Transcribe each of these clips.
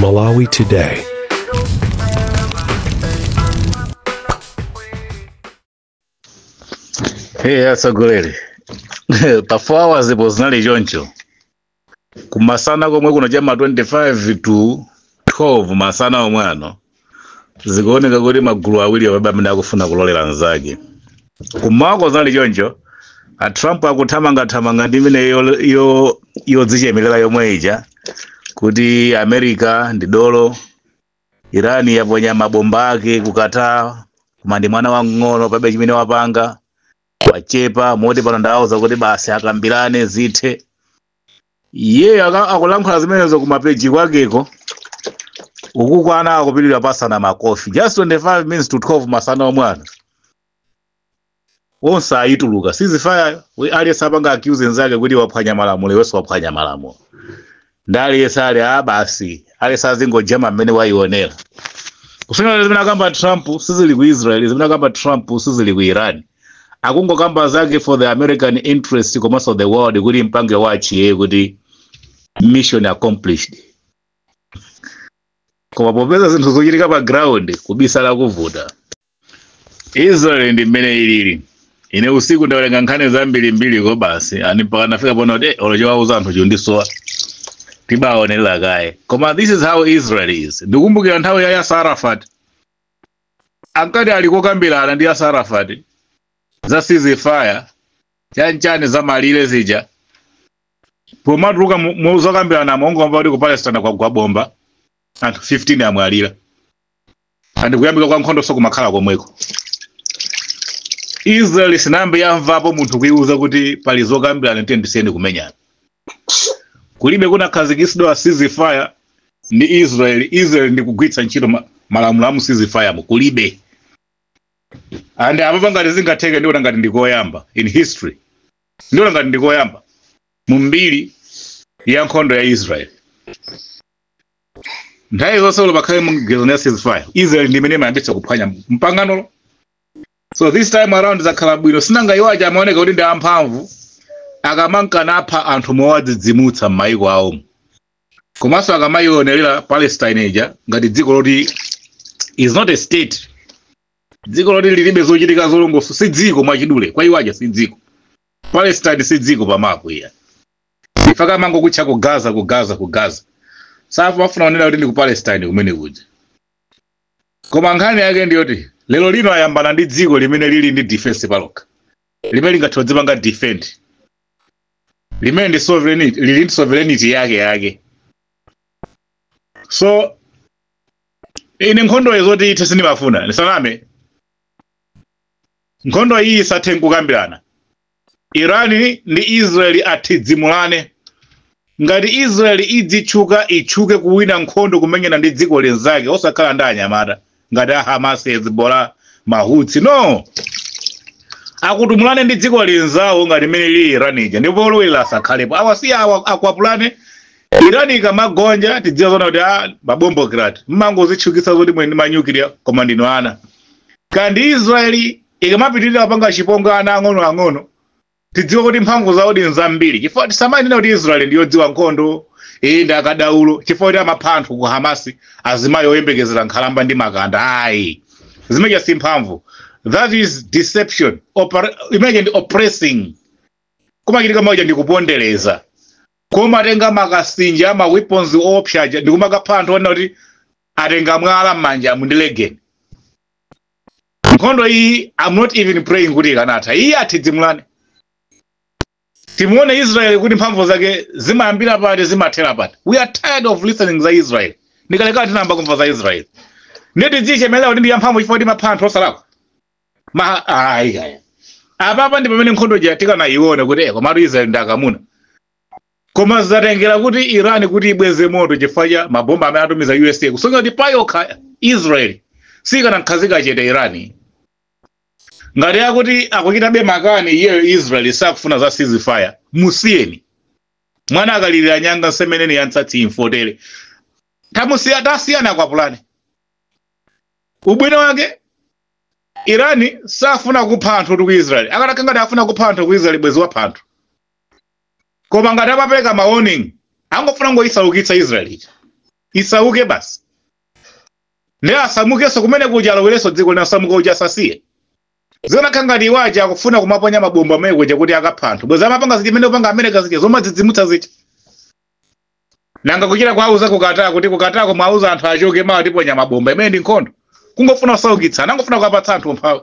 Malawi Today. Hey, atsogoleri, pa 4 hours ipo zinali choncho. Kumasana komwe kuno chama 25 to 12 masana omwe ano zikuoneka kuti magulu awiri apabe amene akufuna kulolera nzake. Kumako zinali choncho, a Trump akuthamangathamanga ndi imene yodzichemerera yomwe ija kuti America ndi dolo, Iran yaponya mabomba ake ku Qatar, koma ndi mwana wamng'ono pabe chimene wapanga, wachepa moti pano ndawauza kuti basi akambirane zithe. Iyeyo akulankhula zimenezo kumapeji kwakeko, ukukwana akupitira pasana makofi just 25 minutes to 12 masana omwe ano onse ayituluka ceasefire. Aliyense apanga accuse nzake kuti waphwanya malamulo, iwenso waphwanya malamulo, ndi aliyense ali a basi, aliyense azingojama mmene wayionera. Kusonyeza zimene akamba Trump sizili ku Israel, zimene akamba Trump sizili ku Iran, akungokamba zake for the American interest komanso the world kuti mpange wachiye kuti mission accomplished. Koma popeza zinthu zochitika pa ground, kubisala kuvuta. Israel ndi mmene ilili. Ine usiku ndawerenga nkhani zambirimbiri ko basi ani mpaka nafika pona kuti olochowauza anthu chundisowa tibaonera kaye. Koma this is how Israel is. Ndikumbukira nthawi ya Yasser Arafat, ankati ali kokambirana ndi Yasser Arafat za ceasefire chanchani za malire zija, pomatuluka muzokambirana mongomva kuti ku Palestine kwagwa bomba, anthu 15 amwalira, and kuyambika kwa nkhondo so kumakhala komweko. Israel sinambe yamvapo munthu kuiuza kuti pali zokambirana, tiye ndisiyeni kumenyana. Kulibe kunakhazikitsidwa ceasefire ndi Israel, Israel ndi kugwiritsa ntchito malamulo amu ceasefire mu kulibe. And apo ngati zingatheke, ndiona ngati ndikoyamba in history, ndiona ngati ndikoyamba mu mbiri ya nkhondo ya Israel. Nthawi zonse ulo pakhale mgwirizano ya ceasefire, Israel ndi imene imayambitsa kuphwanya mpanganolo. So this time around zakhala bwino, sinanga iwo aja amaoneka kuti ndi amphamvu akamankanapha anthu mowadzidzimutsa m'mayiko awo, komanso akamayionelera Palestine ija ngati dziko loti is not a state, dziko loti lilibe zochitika zolongoso, si dziko mwachidule. Kwa iwo aja si dziko, Palestine si dziko pamapo iya. Ife kamangokutcha ku Gaza, ku Gaza, ku Gaza, safu afuna kunena kuti ndi ku Palestine kumene kuja. Koma nkhani yake ndiyoti lero lino ayambana ndi dziko limene lili ndi defense palokha, limene lingathe kudzipanga defend, limene ndi sovereignty, lili ndi sovereignty yake yake. So ine nkhondo izoti ithe sindimafuna, ndisaname, nkhondo iyi isathe nkukambirana. Iran ndi Israel athidzimulane. Ngati Israel idzitchuka, itchuke kuwina nkhondo kumenyana ndi dziko lenzake, osakhala ndi anyamata ngati a Hamas, Hezbollah, Mahutsi, no, akutumulane ndi dziko linzawo ngati mmene lili Iran ija, ndipo olowera asakhalepo, awasiya awa akwapulane. Iran ikamagonja, tidziwa zona kuti a mabombokrat mmangozitchukitsa zoti mwe ndi manyukiliya, koma ndinu ana. Kandi Israeli ikamapitirira kupanga chipongwe ana ang'ono ang'ono, tidziwe kuti mphamvu zawo ndi nzambiri, chifukwa tisamanena kuti Israeli ndiyodziwa nkhondo, iyi ndi akadaulo, chifukwa kuti amapha anthu ku Hamasi, azimayi oyembekezera, nkhalamba ndi makanda. Ayi, zimeneja si mphamvu, that is deception. Imeneja ndi oppressing, kumachitika maja ndi kupondereza, kumatenga makasinja ama weapons opshaja ndikumakapha anthu ona kuti atenga mwala m'manja mundilegeni. Nkhondo iyi, I'm not even praying kuti ikanatha iyi. Athidzimulane, timuone Israel kuti mphamvu zake zimayambira pati, zimathera pati. We are tired of listening za Israel. Ndikalekale tinayamba kumva za Israel, nditi dzichemelera kuti ndi yamphamvu chifukwa timapha anthu osalakwa ma ayi kaya. Apapa ndi pamene nkhondo ija tikanayiona kuti komatu Israel ndi akamuna. Koma zatengera kuti Iran kuti ibweze moto chifukwa cha mabomba amene atumiza USA, kusonyeza kuti payokha Israel sikanamkhazika chete Iran. Ngati akuti akuchitabe makani iyeyo Israel sakufuna za ceasefire, musiyeni mwana akalirira nyanga nsemeneni ya ntsatsi imfotere. Tamusiya, tasiyana akwapulane. Ubwino wake Iran safuna kupha anthu ku Israel. Akanakhala ngati afuna kupha anthu ku Israel, bwezi wapha anthu. Koma ngati amapereka ma warning, angofuna ngoyisaukitsa Israel ija. Isauke basi. Ndi asamukenso kumene kuja, alowerenso dziko lina, asamuka uja asasiye. Zionakhala ngati iwaja akufuna kumaponya mabomba amene kuja kuti akapha anthu. Bweza amapanga zija imene upanga America zija zomadzidzimutsa zija. Nanga kuchita kwauza kukataa kuti kukatako mwauza anthu achoke, mawa tiponya mabomba, imene ndi nkhondo. Kungofuna kusaukitsa, nangofuna kukapatsa anthu umphawi.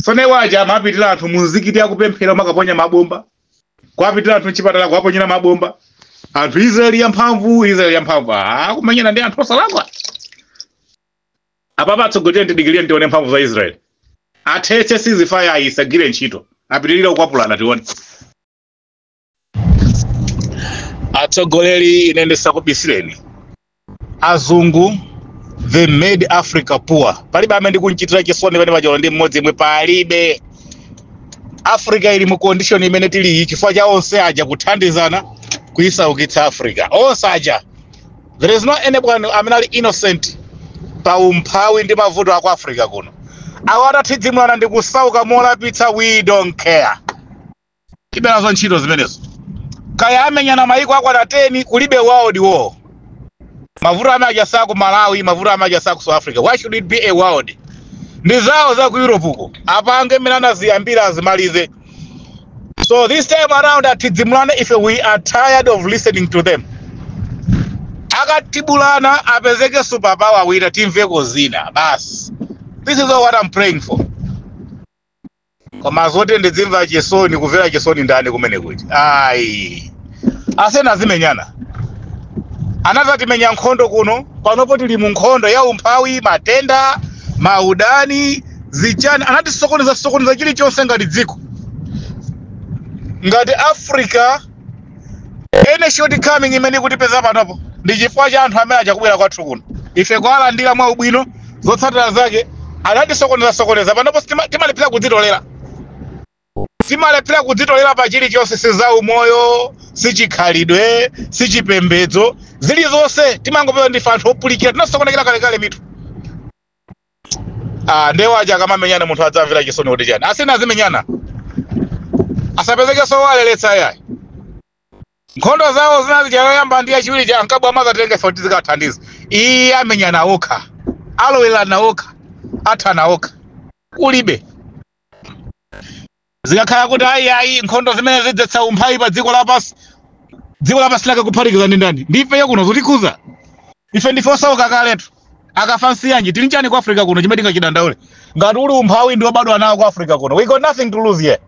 Sone waja amapitira anthu muzikiti akupemphera makaponya mabomba. Kuwapitira anthu mchipatala kuwaponyera mabomba. Anthu Israeli yamphamvu, Israeli yamphamvu. Ah, kumenyana ndi anthu osalakwa. Apapa atsogoleri tidikirire tione mphamvu za Israeli. Athetse ceasefire, ayisagwire ntchito. Apitirire kukwapulana tione. Atsogoleri, ine ndisakubisireni. Azungu, they made Africa poor. Palibe amene ndikunchitira chisoni pene pacholo ndi mmodzi imwe palibe. Africa ili mu condition imene tili chifukwa cha onse aja kuthandizana kuyisaukitsa Africa. Onse aja. There is no anyone amene ali innocent pa umphawi ndi mavuto aku Africa kuno. Awo atathidzimulana ndi kusauka molapitsa, we don't care. Tiberazo ntchito zimenezo. Kaya amenyana maiko akwana 10, kulibe world war. Mavuto amene aja saku Malawi, mavuto amene aja saku South Africa. Why should it be a world? Ndi zawo za ku Europe uko. Apange mmene anaziyambira azimalize. So this time around atidzimulane if we are tired of listening to them. Akatibulana apezeke superpower wina timveko zina basi. This is all what I'm praying for. Koma zote ndidzimva chisoni, kumvera chisoni ndani kumene kuti. Ayi. Asena azimenyana. Anazatimenya nkhondo kuno, panopo tili mu nkhondo ya umphawi, matenda, maudani, zichani, anatisokoneza sokoneza chilichonse ngati dziko. Ngati Africa, any shortcoming imene ikutipeza panopo ndi chifukwa cha anthu amene achakubwera kwathu kuno. Ife kwalandira mwa ubwino, zotsatira zake anatisokoneza sokoneza panopo timalephera kudzitolera. Timalephera kudzitolera pa chilichonse, si za umoyo, si chikhalidwe, si chipembedzo, zilizonse timangopeza ndife anthu opulikira, tinasokonekera kalekale mitu. Ah, ndewo aja akamamenyana munthu adzamvera chisoni kuti chani. Asena azimenyana. Asapezekenso waleletsa yayi. Nkhondo zawo zinazi chayoyamba ndi yachiwiri cha ankabwa amazatenga ife kuti zikathandiza. Iye amenyana okha. Alowerana okha. Athana okha. Kulibe. Zikakhala kuti ayi ayi nkhondo zimene zidzetsa umphawi pa dziko lapansi. Dziko lapansi lake kuphatikiza ndi ndani? Ndife kuno zotikhuza. Ife ndife osauka kaletu. Akafa nsiyanji tili nchani ku Africa kuno chimene tingachidandaule. Ngati uli umphawi ndi wobadwa nawo ku Africa kuno. We got nothing to lose here.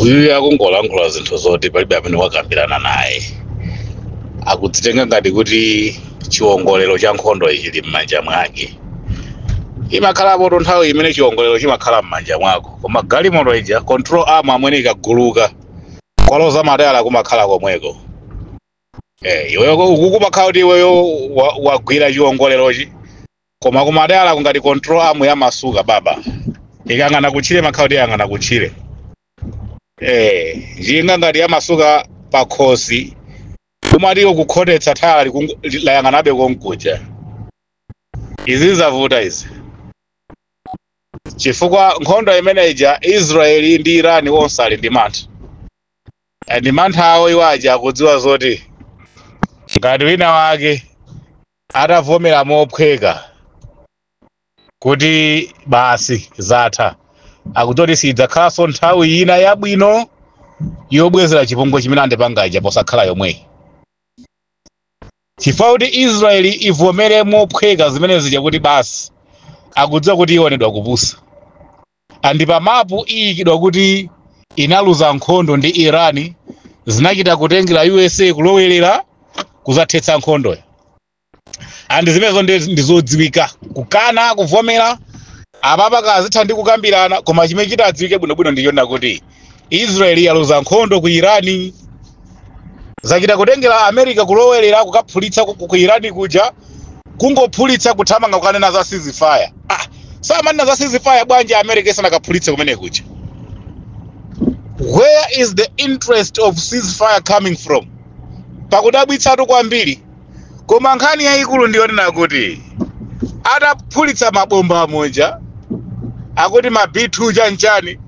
Uyu akungolankhula zinthu zoti palibe amene wakambirana naye. Akudzitenga ngati kuti chiwongolero cha nkhondo ichi chili m'manja mwake. Imakhalapo nthawi imene chiwongolero chimakhala m'manja mwako, koma galimoto ija control arm amwene ikaguluka kwaloza matayala kumakhala komweko. Iweyo uku kumakhala kuti iweyo wagwira chiwongolerochi, koma kumatayala kungati control arm yamasuka baba. Ikang'ana kutchire makhala kuti yang'ana kutchire. Njinga ngati yamasuka pakhosi kumati kukhotetsa thayala layang'anabe konkuja. Izi zavuta izi. Chifukwa nkhondo imene ija Israeli ndi Iran onse ali ndi mantha. Ndi mantha awo iwo aja akudziwa zoti ngati wina wake atavomera mophweka kuti basi zatha, akudziwa kuti sidzakhalanso nthawi ina yabwino yobwezera chipongwe chimene andipanga ija posakhala yomweyi. Chifukwa kuti Israeli ivomere mophweka zimene zija kuti basi, akudziwa kuti ionedwa kupusa. Andi pa mapu iyikidwa kuti inaluza nkhondo ndi Iran, zinachita kutengera USA kulowerera kuzathetsa nkhondoyo. Andi zimenezo ndi zodziwika, kukana kuvomera apapa kazitha ndi kukambirana, koma chimene chitadziwike bwinobwino ndi chonena kuti Israeli yaluza nkhondo ku Iran, zachita kutengera America kulowerera kukaphulitsa ku Iran kuja, kungophulitsa kuthamanga kukanena za ceasefire. Ah, samanena za ceasefire bwanji America isanakaphulitse kumene kuja? Where is the interest of ceasefire coming from? Pakudabwitsatu kwambiri. Koma nkhani yayikulu ndiyonena kuti ataphulitsa mabomba amonja akuti ma B2 chanchani,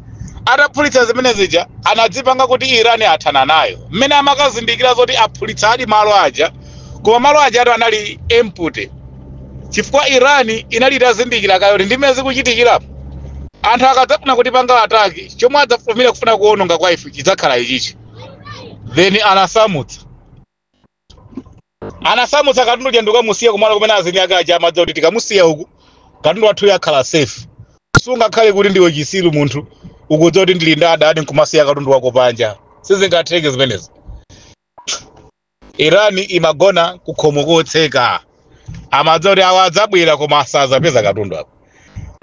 Ataphulitsa zimene zija, anadzipanga kuti Iran athana nayo. Mmene amakazindikira zoti aphulitsa adi malo aja, koma malo aja atu anali empty, chifukwa Iran inali itazindikira kayo kuti ndimene zikuchitikirapo, anthu akadzafuna kutipanga attack, chomwe adzafumira kufuna kuwononga kwa ife chidzakhala ichichi. Then anasamutsa katundu ja ndikukamusiya kumalo kumene azini ake aja amadza kuti tikamusiya uku, katundu wathu yakhala safe. Sungakhale kuti ndiwe chisilu, munthu ukudziwa kuti ndili ndi adani, nkumasiya katundu wako panja. Sizingatheke zimenezi. Irani imagona kukhomo kotseka, amadza kuti awa adzabwera koma sazapeza katundu apo.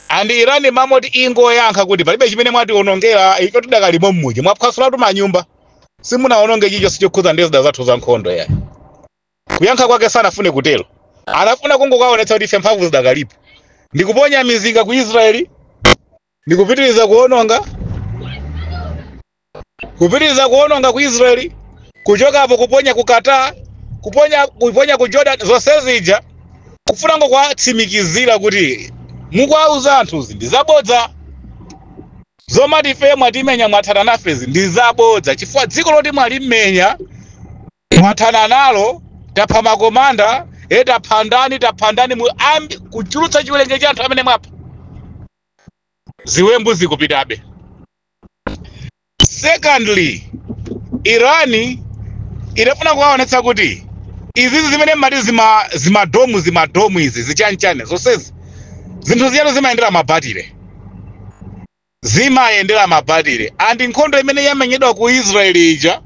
And Irani mamoti ingoyankha kuti palibe chimene mwationongera, ife tidakalimo mmuji, mwaphwasulatu manyumba, simunaononge chilichonse chokhudza ndi zida zathu za nkhondo yayi. Kuyankha kwake sanafune kutero, anafuna kungokaonetsa kuti ife mphamvu zidakalipo, ndikuponya mizinga ku Israeli, ndikupitiriza kuononga, kupitiriza kuononga ku Israeli, kuchokapo kuponya ku Qatar, kuponya ku Jordan, zonse zija kufuna ngokwatsimikizira kuti mukuauza anthuzi ndi zabodza. Zomati ife mwatimenya, mwathana nafezi, ndi zabodza, chifukwa dziko loti mwalimenya, mwathana nalo, tapha makomanda e, tapha ndani, tapha ndani, mu ambi kuchulutsa chiwerengero cha anthu amene mwapha, ziwembu zikupitabe. Secondly, Irani idafuna kuwaonetsa kuti izizi zimene mmati zimadomu, zimadomu izi, zichanchane zonsezi, zinthu ziyalo zimayendera mabatire, zimayendera mabatire. And nkhondo imene yamenyedwa ku Israeli ija,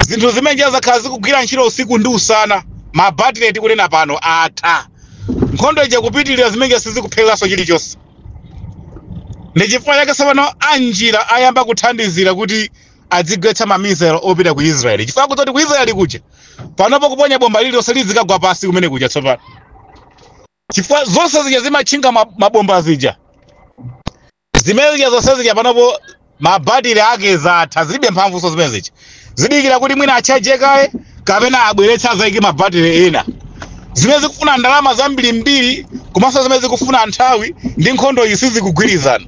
zinthu zimene zakhala zikugwira ntchito usiku ndi usana, mabatire tikunena pano atha. Nkhondo ija kupitirira, zimene sizikupheranso chilichonse. Ndi chifukwa chake tsopano anjira ayamba kuthandizira kuti adzigwetsa ma missile opita ku Israeli, chifukwa kuti ku Israeli kuja panopo kuponya bomba lililonse lizikagwa pasi kumene kuja tsopano, chifukwa zonse zija zimatchinga mabomba zija, zimene zija zonse zija panopo mabatire ake zatha, zilibe mphamvunso zimene zija. Zidikira kuti mwina achaje kaye kapena abweretse azaike mabatire ena, zimene zikufuna ndalama zambirimbiri komanso zimene zikufuna nthawi, ndi nkhondo iyi sizikugwirizana.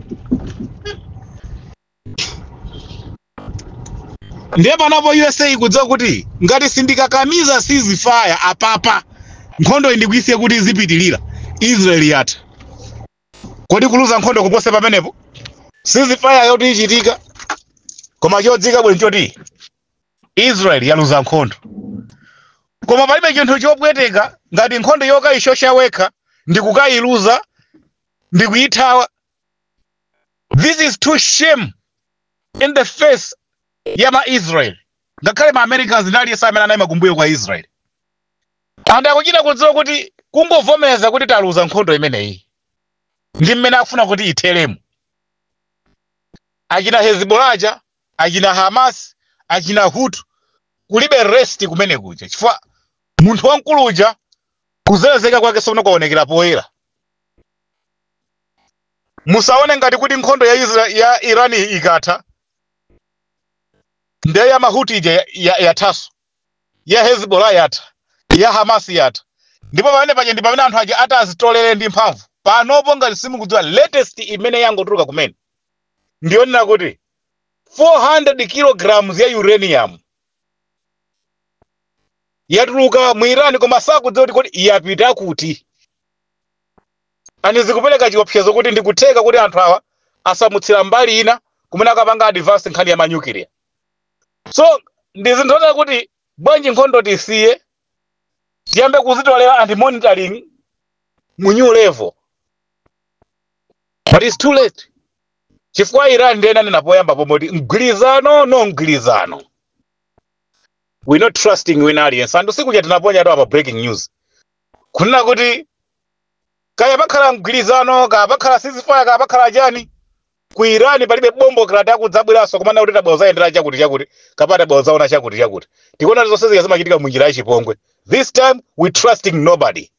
Ndiye panopo USA ikudziwa kuti ngati sindikakamiza ceasefire apapa, nkhondo iyi ndikuisiye kuti izipitirira, Israel yatha. Kodi kuluza nkhondo kupose pamenepo? Ceasefire yoti ichitika, koma chodzika bwino choti Israel yaluza nkhondo. Koma palibe chinthu chopweteka ngati nkhondo yokayishosha wekha ndikukayiluza, ndikuyithawa. This is too shame in the face ya ma Israel, ngakhale ma Americans ndi aliyense amene anayima kumbuyo kwa Israel. Anthu akuchita kudziwa kuti kungovomereza kuti taluza nkhondo imeneyi ndi mmene akufuna kuti itheremo. Achina Hezbollah aja, achina Hamas, achina Hutu, kulibe rest kumene kuja, chifukwa munthu wamkulu uja kuzelezeka kwake sopano kwaonekera poyera. Musaone ngati kuti nkhondo ya Israel, ya Iran ikatha, ndiye ya Mahuti ija yathaso, ya Hezbollah yatha, ya Hamas yatha. Ndipo pamene paja ndi pamene anthu aja atazitolere ndi mphamvu. Panopo ngati simukudziwa, latest imene yangotuluka kumene ndiyonena kuti 400 kilograms ya uranium yatuluka mu Iran, koma sakudziwa kuti kodi yapita kuti. Ani zikupereka chiopsezo kuti ndikutheka kuti anthu awa asamutsira mbali ina kumene akapanga advance nkhani ya ma nuclear. So ndi zinthu zonena kuti bwanji nkhondo tisiye, tiyambe kuzitolera and monitoring mu new level, but it's too late, chifukwa Iran ndiye inanena poyamba pomwe kuti mgwirizano no mgwirizano, we not trusting wina aliyense. Anthu sikuja tinaponya to apa breaking news kunena kuti kaya pakhala mgwirizano, kaya pakhala ceasefire, kaya pakhala chani, ku Iran palibe bombo krati akudzabweranso kumana kuti tabwera zayendera chakuti chakuti, kapena tabwera zaona chakuti chakuti. Tikuona zonse zija zimachitika munjira yachipongwe. This time we trusting nobody.